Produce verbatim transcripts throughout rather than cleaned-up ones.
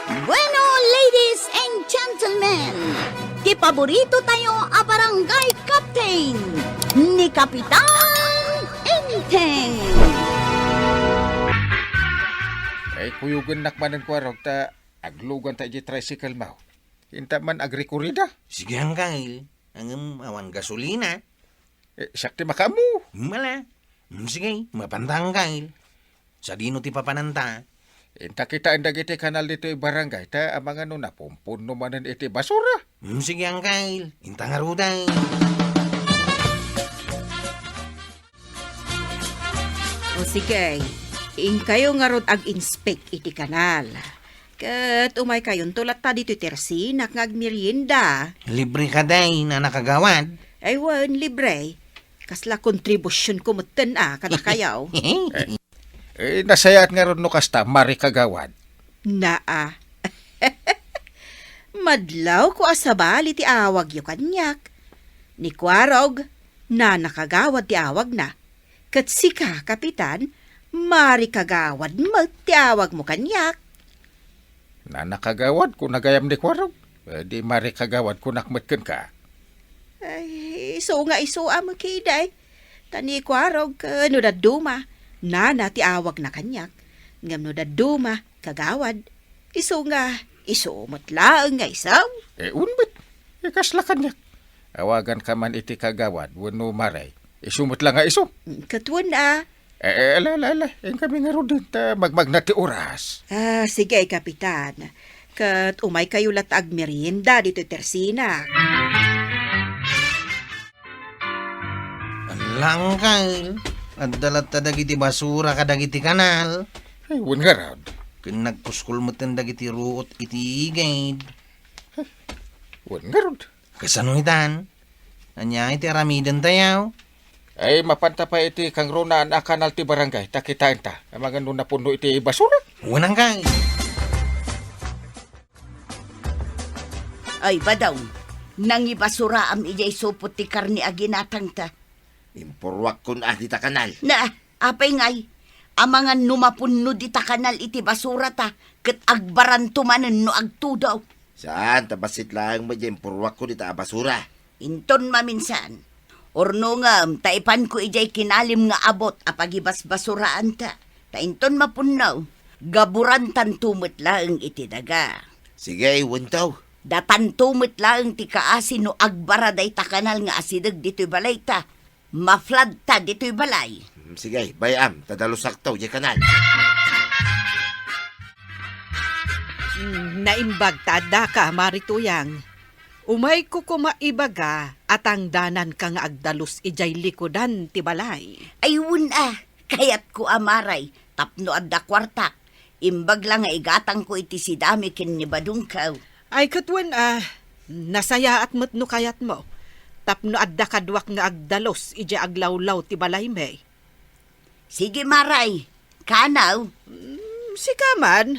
Bueno, ladies and gentlemen, ti paborito tayo a barangay captain, ni Kapitan Enteng. Ay, kuyogennak manen, Kuarog, ta agluganta iti tricycle mo. Inta man agrikurida. Sige, Angkel. Ngem awan gasolina. Eh, siak ti makaammo. Mala. Mm, sige, mapanta, Angkel. Sadino ti papananta? Inta kitaen dagiti kanal ditoy barangay, ta amangan no napumpunno manen iti basura. Mm, sige, Angkel. Inta ngaruden. O sige, inkayo ngarud ag-inspect iti kanal. Ket umaykayonto latta ditoy tersinak nga agmerienda. Libre ka, day, Nana Kagawad? Ay, wen, libre. Kasla kontribusyonko metten a kadakayo. Eh, eh, nasayaat ngarud no kasta, Mari Kagawad. Naa. Madlawko a sabali ti awagyo kaniak. Ni Kuarog, Nana Kagawad ti awagna. Ket sika, Kapitan, Mari Kagawad met ti awagmo kaniak. Nana Kagawad, kuna gayam ni Kuarog. Eh, di Mari Kagawad, kunak met kenka. Ay, isu nga isu a met kidi. Ta ni Kuarog, eh, no dadduma, Nana ti awagna kaniak. Ngem no dadduma, Kagawad, isu nga isu met laeng nga isu. Eh, unbet. Eh, kasla kaniak. Awaganka man iti Kagawad wenno Mari. Isu met la nga isu. Mm, ket wen a. Eh, eh, ala, ala, ala. Inkami ngaruden ta magmagna ti oras. Ah, sige, Kapitan. Ket umaykayo latta agmerienda ditoy tersinak. Ala, Angkel. Adda latta dagiti basura kadagiti kanal. Ay, wen ngarud. Ken nagkuskol metten dagiti ruot iti igid. Wen ngarud. Kasano itan? Ania iti aramidentayo? Ay, mapanta pay iti kangrunaan a kanal ti barangay, ta kitaenta, amangan no napunno iti basura. Wen, Angkel. Ay, Badong, nangibasuraam idiay supot ti karne a ginatangta. Impurruakkon a dita kanal. Na, apay ngay, amangan no mapunno dita kanal iti basurata, ket agbaranto manen no agtudo. Saan, ta bassit laeng met diay impurruakko dita a basura. Inton maminsan, urno ngem ta ipanko idiay kinalim nga abut a pagibasbasuraanta, ta inton mapunno, gaburantanto met laeng iti daga. Sige, iwento. Datanto met laeng ti kaasi no agbara dayta kanal nga asideg ditoy balayta. Mafladta ditoy balay. Mm, sige, bay-am, ta dalusakto diay kanal. Mm, naimbag ta addaka, Mari Tuyang. Umayko koma ibaga a tangdananka nga agdalus idiay likudan ti balay. Ay, wen a, kayatko a Mari, tapno adda kuartak. Imbag la nga igatangko iti sidami ken ni Badongko. Ay, ket wen a, nasayaat met no kayatmo. Tapno adda kaduak nga agdalus idiay aglawlaw ti balaymi. Sige, Mari. Kanaw? Mm, sika man.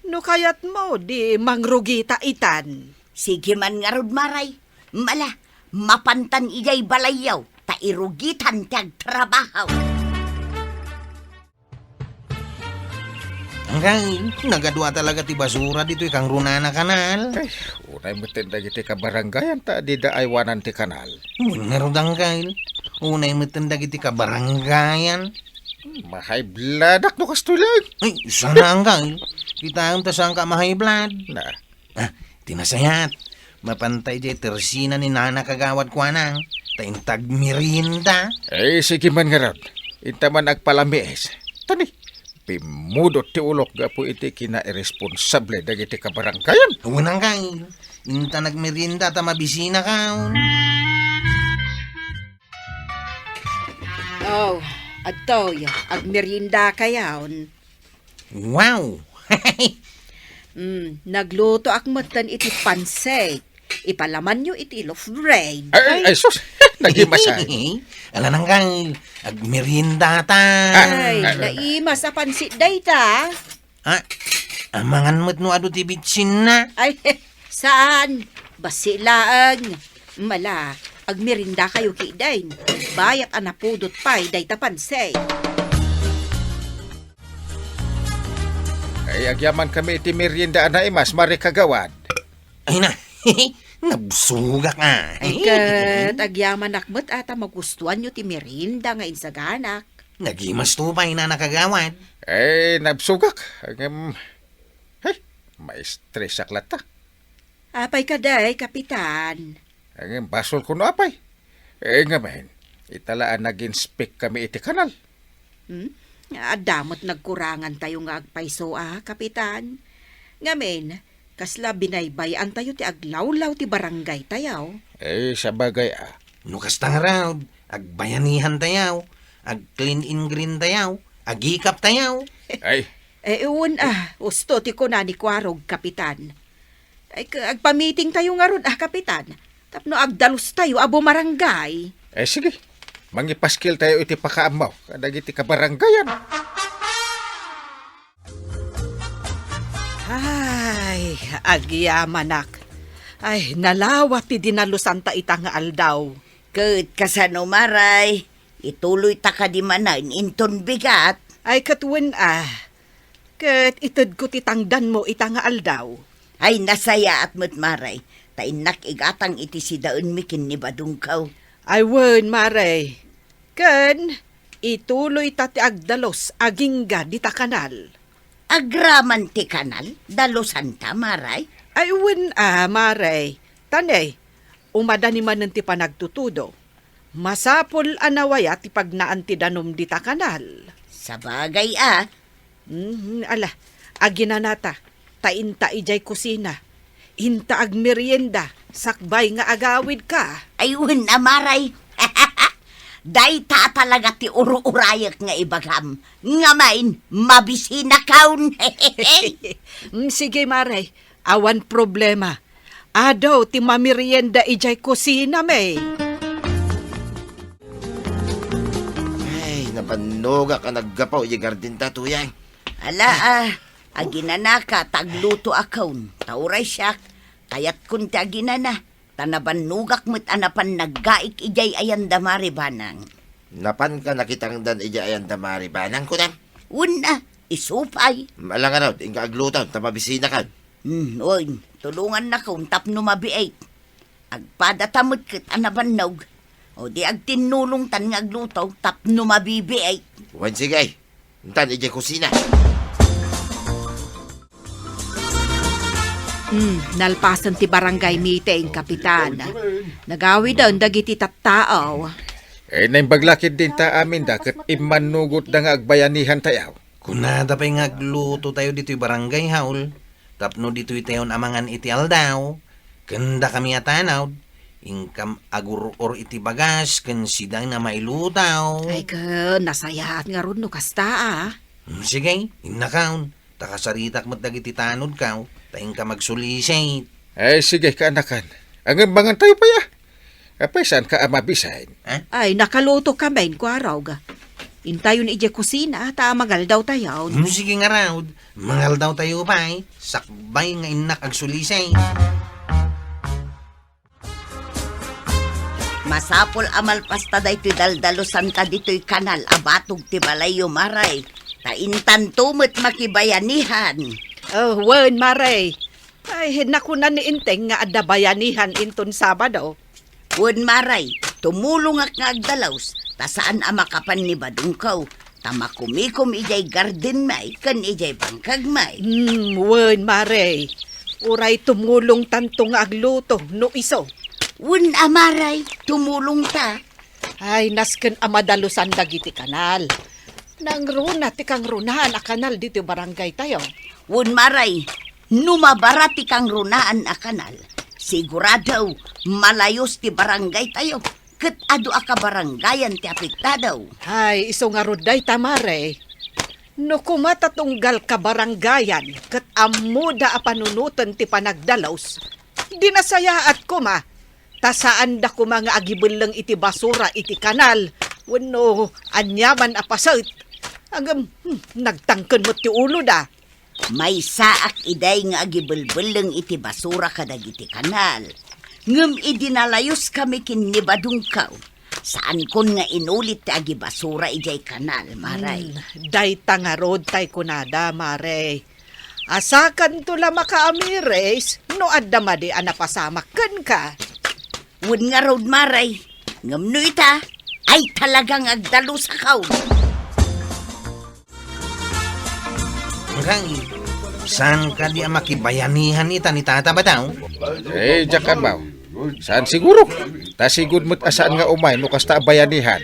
No kayatmo, di mangrugita itan. Sige man ngarud, Mari. Mala, mapantan idiay balayyo, ta irugitan ti agtrabaho. Angkel, nagadua talaga ti basura ditoy kangrunaan a kanal. Ay, unay metten dagiti kabarangayan ta dida aywanan ti kanal. Wen ngarud, Angkel. Unay metten dagiti kabarangayan. Mahaybladak no kastoy laeng. Ay, sana, Angkel. Kitaem ta saanka mahayblad. Na, Ah, ti nasayaat, mapanta idiay tersina ni Nana Kagawad kuana, ta inta agmerienda. Eh, sige man ngarud. Inta man agpalamiis. Tani, pimmudot ti ulok gapu iti kinairesponsable dagiti kabarangayan. Wen, Angkel. Inta nagmerienda ta mabisinakaon. Oh, adtoy, agmeriendakayon. Wow! Mm, naglutoak metten iti pansit. Ipalamanyo iti loaf bread. Ay, ay, ay, sus! Nagimasan. Ala nang kang agmerienda ta. Ah, ay, ah, naimas a pansit dayta. Ah, amangan met no adu ti bitsinna. Ay, saan? Bassit laeng. Mala, agmeriendakayo ketdin. Bayat a napudot pay dayta pansit. Ay, Ay, agyamankami iti merienda a naimas, Mare Kagawad. Ay na, nabsugak a. Ay, ket agyamanak met a ta magustuanyo ti merienda nga insaganak. Nagimasto pay, Nana Kagawad. Ay, nabsugak. Ngem, ay, maistresak latta. Apay kadi, Kapitan? Ngem, basol kuno, apay. Eh, ngamin, ita la a nag-inspect kami iti kanal. Hmm? Adda met nagkurangan tayo nga agpayso a, Kapitan. Ngamin, kasla binaybay-an tayo ti aglawlaw ti barangay tayo. Eh, sabagay a. No kasta ngarud, agbayanihan tayo, ag-clean and green tayo, agikap tayo. Ay. Eh, wen a, usto ti kuna ni Kuarog, Kapitan. Ay, ka-, agpamiting tayo ngarud a, Kapitan. Tapno agdalus tayo a bumarangay. Eh, sige. Mangipaskil tayo iti pakaammo kadagiti kabarangayan. Ay, agyamanak. Ay, nalawa ti dinalosanta ita nga aldaw. Ket kasano, Maray? Ituloyta kadi manen inton bigat? Ay, ket wen a. Ket itedko ti tangdanmo ita nga aldaw. Ay, nasayaat met, Maray, ta innak igatang iti sidaenmi ken ni Badongkaw. Ay, wen, Maray. Ken ituloyta ti agdalus agingga dita kanal. Agraman ti kanal? Dalusanta, Maray? Ay, wen a, Maray. Ta ne, umadani manen ti panagtutudo. Masapul a nawaya ti pagnaan ti danum dita kanal. Sabagay a. Mhm, ala, aginanata, ta inta idiay kusina. Inta agmerienda, sakbay nga agawidka. Ay, wen a, Maray. Dayta talaga ti ur-urayek nga ibagam. Ngamin, mabisinakon. Mm, sige, Maray. Awan problema. Adu ti mamerienda idiay kusina, May. Ay, nabannogak a naggapu idiay gardenta, Tuyang. Ala, ah, aginanaka, ta aglutoakon. Ta uray siak, kayatkon ti aginana. Ta nabannogak met a napan naggaik idiay ayan da Mari Banang. Napanka nakitangdan idiay ayan da Mari Banang, kunam? Wen a, isu pay. Ala ngarud, inka agluto, ta mabisinakon. Hmm, wen, tulongannakon tapno mabiit. Agpadata met ket a nabannog. O di agtinnulongtan nga agluto tapno mabibiit. Wen, sige. Intan idiay kusina. Hmm, nalpasen ti barangay meeting, Kapitan. Nagawiden dagiti tattao. Eh, naimbag la ketdin ta aminda ket immannugotda nga agbayanihan tayo. Kunada pay nga agluto tayo ditoy barangay hall, tapno ditoy tayon a mangan iti aldaw, ken dakami a tanod, inkam agur-or iti bagas ken sida nga mailutaw. Ay, ken nasayaat ngarud no kasta a. Hmm, sige, innakon. Ta kasaritak met dagiti tanodko, ta inkam agsulisit. Ay, sige, kaanakan. Ngem mangan tayo pay a. Apay, saanka a mabisin? Ha? Ay, nakaluto kami, Kuarog. Intayon idiay kusina, ta mangaldaw tayo. Hmm, sige ngarud, mangaldaw tayo pay. Sakbay nga innak agsulisit. Masapul a malpasta daytoy daldalusanta ditoy kanal a batog ti balayyo, Maray. Ta intanto met makibayanihan. Oh, wen, Maray. Ay, nakuna ni Enteng nga adda bayanihan inton Sabado. Wen, Maray, tumulongak nga agdalus, ta saan a makapan ni Badongko. Ta makumikom idiay gardenmi ken idiay bangkagmi. Hmm, wen, Maray. Uray tumulongtanto nga agluto no isu. Wen a, Maray, tumulongta. Ay, nasken a madalusan dagiti kanal. Nangruna ti kangrunaan a kanal ditoy barangay tayo. Wen, Maray, no mabara ti kangrunaan a kanal, sigurado, malayus ti barangay tayo. Ket adu a kabarangayan ti apektado. Hay, isu ngarud dayta, Mare. No koma ta tunggal kabarangayan ket ammoda a panunoten ti panagdalus, di nasayaat koma, ta saanda koma nga agibelleng iti basura iti kanal wenno aniaman a paset. Ngem, hmm, nagtangken met ti uloda. Maysaak idiay nga agibelbelleng iti basura kadagiti kanal. Ngem idi nalayuskami ken ni Badongko, saankon nga inulit ti agibasura idiay kanal, Mare. Hmm, dayta ngarud tay kunada, Mare. Asakanto la makaamiris no adda madi a napasamak kenka. Wen ngarud, Mare, ngem no ita, ay talagang agdalusakon. Ngem, saan kadi a makibayanihan ita ni Tata Badaw? Eh, diak ammo. Saan siguro? Ta sigud met a saan nga umay no kasta a bayanihan.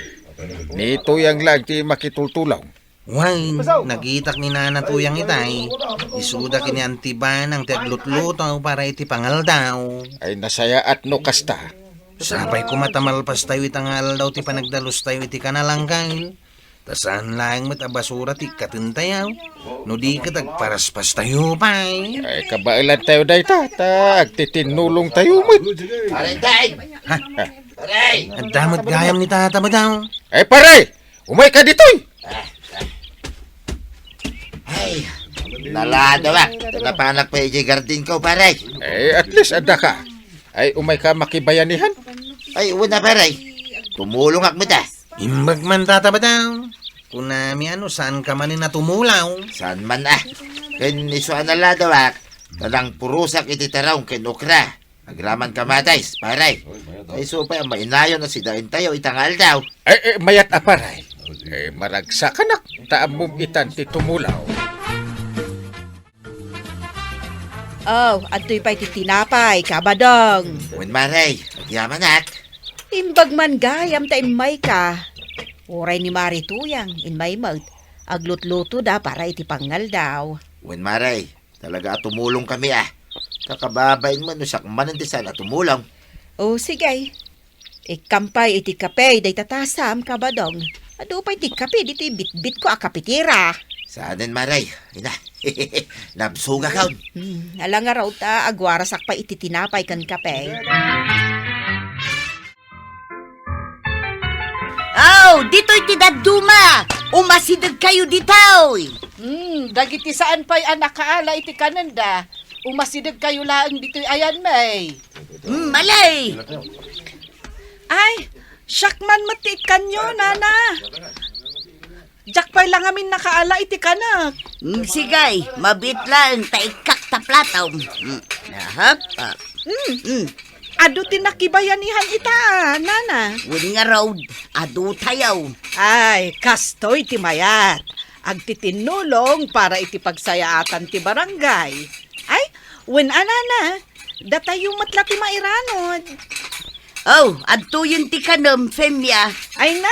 Ni Tuyang lang ti makitultulong. Wen, nakitak ni Nana Tuyang itay. Isuda ken ni Anti Banang ti aglutluto para iti pangaldaw. Ay, nasayaat no kasta. Sapay koma ta malpastayo ita nga aldaw ti panagdalustayo iti kanal, Angkel. Ta saan laeng met a basura ti ikkatentayo. No di ket agparaspastayo pay. Ay, kabaelantayo dayta, ta agtitinnulongtayo met. Pare, tay! Ha? Pare! Adda met gayam ni Tata Badaw. Ay, pare! Umayka ditoy! Ay, naladawak. Ta napanak pay idiay gardenko, pare. Eh, at least addaka. Ay, umayka makibayanihan? Ay, wen a, pare. Tumulongak met a. Imbag man, Tata Badaw. Kunami a no saanka manen a tumulong. Saan man a. Ken isu a naladawak, ta nangpurosak iti terong ken okra. Agraman kamatis, pare. Ay, isu pay a mainayon a sidaentayo ita nga aldaw. Eh, eh, mayat a, pare. Eh, maragsakanak, ta ammom itan ti tumulong. Oh, adtoy pay ti tinapay, Kabadong. Wen, Mare, agyamanak. Imbag man gayam ta immayka. Uray ni Mare Tuyang, immay met. Aglutlutoda para iti pangaldaw. Wen, Mare, talaga a tumulongkami a. Ta kababain met no siak manen ti saan a tumulong. O, sige. Ikkam pay iti kape dayta tasam, Kabadong. Adu pay ti kape ditoy bitbitko a kapetera. Saanen, Mare. Ina. Nabsogakon. Hmm, ala ngarud ta agwarasak pay iti tinapay ken kape. Aw, ditoy ti dadduma! Umasidegkayo ditoy! Hmm, dagiti saan pay a nakaala iti kanenda, umasidegkayo laeng ditoy ayanmi. Hmm, malay! Ay, siak man met ti ikkanyo, nana. Diak pay la ngamin nakaala iti kanek. Hmm, sige, mabiit laeng ta ikkak ta platom. Hmm, ahap, ah. Hmm. Hmm. Adu ti nakibayanihan ita, nana. Wen ngarud, adutayo. Ay, kastoy ti mayat. Agtitinnulong para iti pagsayaatan ti barangay. Ay, wen a, nana, datayo met la ti mairanod. Oh, adtoyen ti kanem, Femia. Ay na,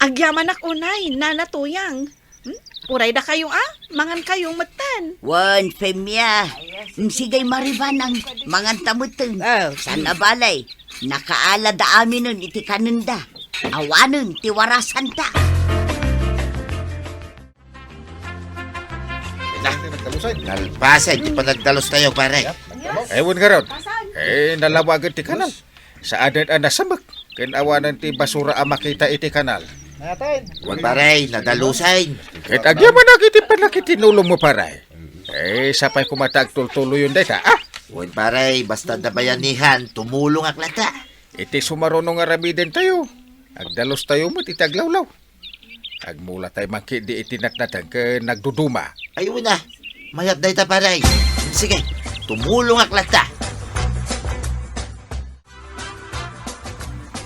agyamanak unay, nana Tuyang. Hmm? Uray dakayo a, mangankayo metten. Wen, Femia. Mm, sige, Maribanang, manganta metten. Oh. Saan a bale, nakaala da aminen iti kanenda. Awanen ti warasanta. Nalpasen ti panagdalustayo, pare. Eh, wen ngarud. Eh, nalawagen ti kanal. Saanen a nasamek, ken awanen ti basura a makita iti kanal. Wen, pare, nadalusen. Ket agyamanak iti pannakitinnulongmo, pare. Eh, sapay koma ta agtultuloyen dayta, ah! Wen, pare, basta adda bayanihan, tumulongak latta. Iti sumaruno nga aramidentayo, agdalustayo met iti aglawlaw. Agmulatayo man ketdi iti natnateng ken nagduduma. Ay, wen a. Mayat dayta, pare. Sige, tumulongak latta.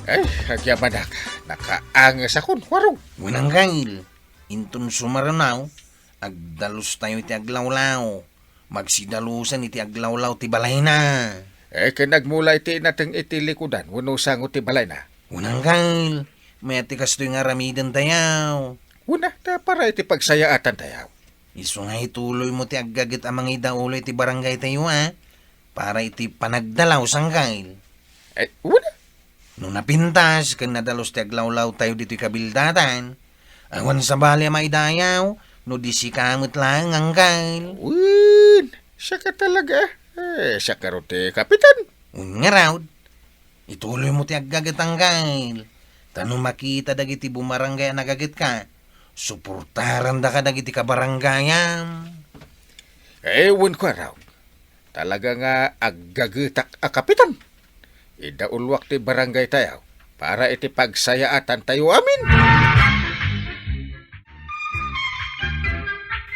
Ay, agyamanak. Nakaangesakon, warong. Wen, Angkel, inton sumaruno, agdalustayo iti aglawlaw. Magsidalusen iti aglawlaw ti balayna. Eh, ken agmula iti nateng iti likudan wenno sango ti balayna. Wen, Angkel, mayat ti kastoy nga aramidentayo. Wen a, ta para iti pagsayaatantayo. Isu nga ituloymo ti aggaget a mangidaolo iti barangaytayo, a, para iti panagdalaw, Angkel. Eh, wen a. No napintas ken nadalus ti aglawlawtayo ditoy kabildatan, awan sabali a maidayaw no di sika met laeng, Angkel. Wen, siaka talaga. Eh, siaka ngarud ti kapitan. Wen ngarud, ituloymo ti aggaget, Angkel. Ta no makita dagiti bumarangay a nagagetka, suportarandaka dagiti kabarangayam. Eh, wen ngarud. Talaga nga aggagetak a kapitan. Idauluak ti barangaytayo para iti pagsayaatantayo amin.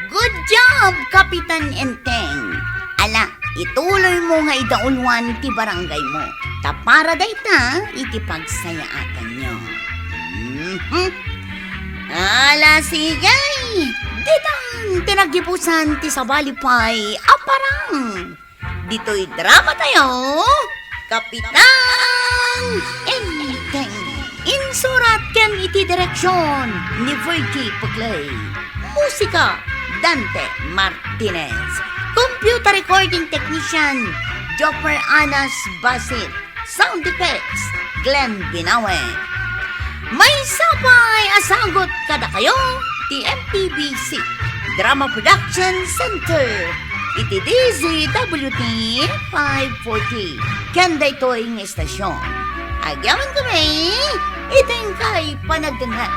Good Tab, Kapitan Enteng. Ala, ituloy mo nga idauluan ti barangay mo. Ta para dayta iti pagsayaatanyo. Mhm. Ala, sige. Ditan ti naggibusan ti sabali pay a parang. Ditoy drama tayo, Kapitan Enteng. Insurat ken iti direksyon ni Virgie Puglay. Musika, Dante Martinez. Computer recording technician, Jopper Anas Basit. Sound effects, Glenn Binawe. Maysa pay a sagut kadakayo ti M P B C Drama Production Center iti D Z W T five forty. Ken daytoy nga istasyon, agyamankami iti inkay panagdengngeg.